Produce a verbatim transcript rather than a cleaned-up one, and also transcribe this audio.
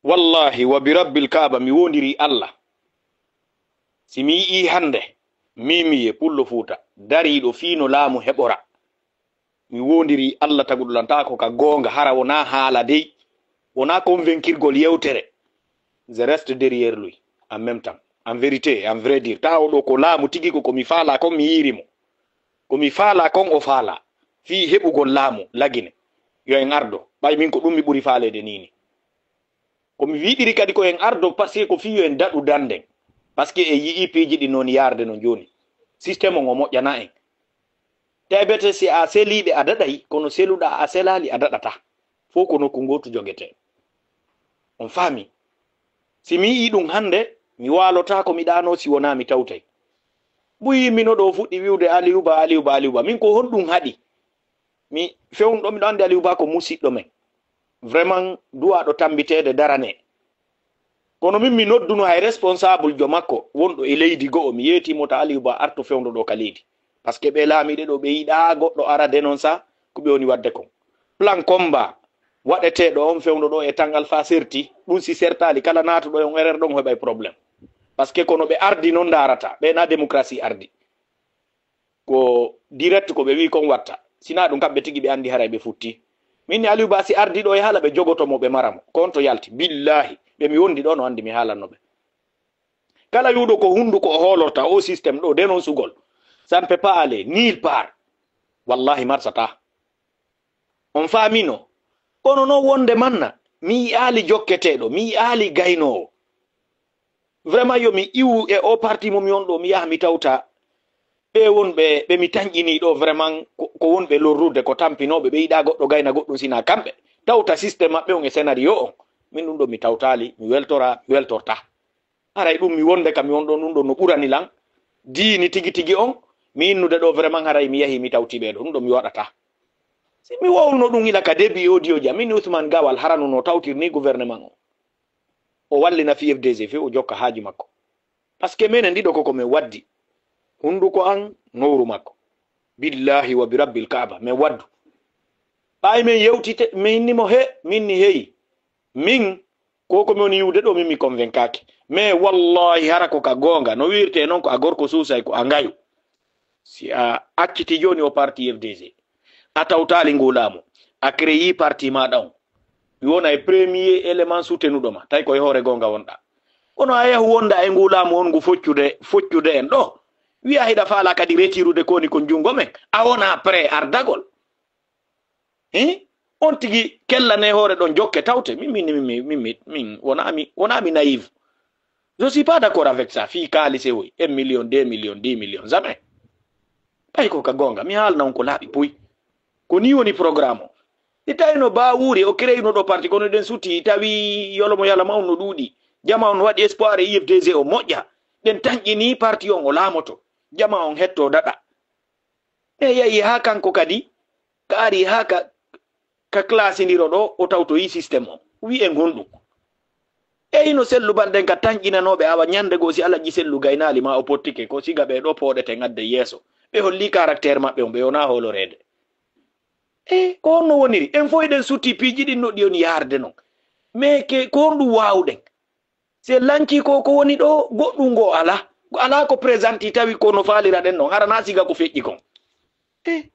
Wallahi wa bi rabbil Kaaba, mi wondirii Allah. Si mi yi'ii hannde, Mimiye Pullo Fuuta, dariiɗo fii no laamu heɓora, mi wondirii Allah taguɗo lan, taa ko ka goonga, hara wonaa haala dey, wonaa konvenkirgol yewtere. Je reste derrière lui, en même temps. En vérité, en vrai dire, taa oɗo ko laamu tigi ko, ko mi faalaa kon, mi yi'iri mo. Ko mi faalaa kon, o faalaa. Fii heɓugol laamu, lagine. Yo en ardo. Ɓay min ko ɗum mi ɓuri faaleede nii ni. Ko mi wiɗiri kadi ko en ardo, parce que ko fii yo en daɗu dannden. Parce que en yi'ii piiji ɗin non yaarde non jooni. Système on o moƴƴanaa en. Tebete si a seliiɓe a daɗay, kono seluɗaa a selaali a daɗataa. Fow ko nokku ngootu jogetee. On faami? Si mi yi'ii ɗum hannde, mi waalotaako mi ɗaanoo si wonaa mi tawtay. Buy mino ɗoo fuɗɗi wi'ude Aliou Ba, Aliou Ba, Aliou Ba. Min ko honɗum haɗi? Mi fewndo, miɗo anndi Aliou Ba ko musiɗɗo men. Vraiment, duwaaɗo tammbiteede, daranee. Kono min mi nodduno hay responsable jo makko wonɗo e leydi go'o, mi yeetii mo ta Aliou Ba artu fewndo ɗoo ka leydi. Parce que ɓee laamiiɓe ɗoo ɓe yiɗaa goɗɗo ara dénoncer ko ɓe woni waɗde kon. Plan combat waɗeteeɗo on fewndo ɗoo e tan Alpha serti, ɗum si sertaali kala naatuɗo e on erreur ɗon heɓay problème. Parce que kono ɓe ardi non ndaarata, ɓe na démocratie ardi. Ko direct ko ɓe wi'i kon watta. Sinaa ɗum kamɓe tigi ɓe anndi haray ɓe futti. Min ni Aliou Ba si ardi ɗoo e haala ɓe jogoto mo ɓe mara mo. Ko on to yalti. Billahi, ɓe mi wondi ɗoo no anndi mi haalanno ɓe. Kala wi'uɗo ko hunnduko o hoolorta o système ɗoo, dénoncugol. Ça ne peut pas aller nulle part. Wallahi marsataa. On faamino? Kono non wonde manna, mi yi'aali jokketeeɗo, mi yi'aali gaynoowo. Vraiment yo mi iwu e o parti mo mi on ɗoo, mi yaha mi tawta ɓe wonɓe ɓe mi tanƴinii ɗoo, vraiment ko, ko wonɓe lorrude, ko tampinooɓe, ɓe yiɗaa goɗɗo gayna goɗɗum sinaa kamɓe. Tawta système maɓɓe on e scénario on. Min ɗum ɗoo mi tawtaali, mi weltoraa, mi weltortaa. Haray ɗum mi wonde ka mi on ɗon, ɗum ɗon no ɓurani lan diini tigi tigi on, mi innude ɗoo vraiment haray mi yahii mi tawtii ɓee ɗoo, ɗum ɗon mi waɗataa. Si mi wowluno ɗum ila ka début audio ji am, min Ousmane Gawal hara no no tawtir ni gouvernement on. O wallina fii F D G fii o jokka haaju makko. Parce que menen ɗiɗo ko ko men waddi. Hunduko an, nowru makko. Billahi wa bi rabbil Kaaba, men waddu. Ɓay men yewtite, min ni mo he, min ni hey. Min Ko ko mi woni yi'ude ɗoo, min mi convaincaaki. Mais wallahi, hara ko ka goonga, no wi'irtee non, ko a gorko suusay, ko a ngayo. Si a accitii jooni o parti F D G, a tawtaali nguu laamu, a créé parti maaɗa on, mi wona e premier élément soutenuɗo ma, tawi ko e hoore goonga wonɗaa. Kono a yahu wonda e nguu laamu on ngu foccude, foccude en ɗoo, wi'a hiɗa faalaa kadi retirude ko woni kon junngo men, a wona prêt ardagol. Hein? On tigi kellanee hoore ɗon, jokke tawte. Min, min, min, min, min, min, min, wonaa mi, wonaa mi naïve. Je suis pas d'accord avec ça. Fii kaalis e woy, un million, deux millions, dix millions, jamais. Ɓay ko ka goonga, mi haalna on ko laaɓi puy. Ko nii woni programme o. Si tawii no Baawuri, o créé no ɗo parti, kono ɗen sutii, tawi yolomo yalama on no ɗuuɗi. Jama on waɗi espoir e U F D G o moƴƴa. Ɗen tanƴinii parti on o laamoto. Jama on hetto daɗa. E yahi haa kanko kadi, ka ari haa ka, ka klasindiro ɗo, o tawtoyi système o. Wi'en honɗum? E hino Sellu Balden ka tanƴinanooɓe, awa ñande goo si Alaji Sellu gaynaali ma o pottike, ko siga ɓe ɗo pooɗeten adde yeeso. Ɓe holli caractère maɓɓe on, ɓe wonaa hooloreede. E ko honno woniri? En fof eɗen sutti piiji ɗin no ɗi woni yaarde non. Mais ke, ko honɗum waawuɗen? Si en lancii ko, ko woni ɗo, goɗɗum ngo alaa. Alaa ko présenté tawi ko no faaliraɗen non. Hara na siga ko feƴƴi kon. Eh,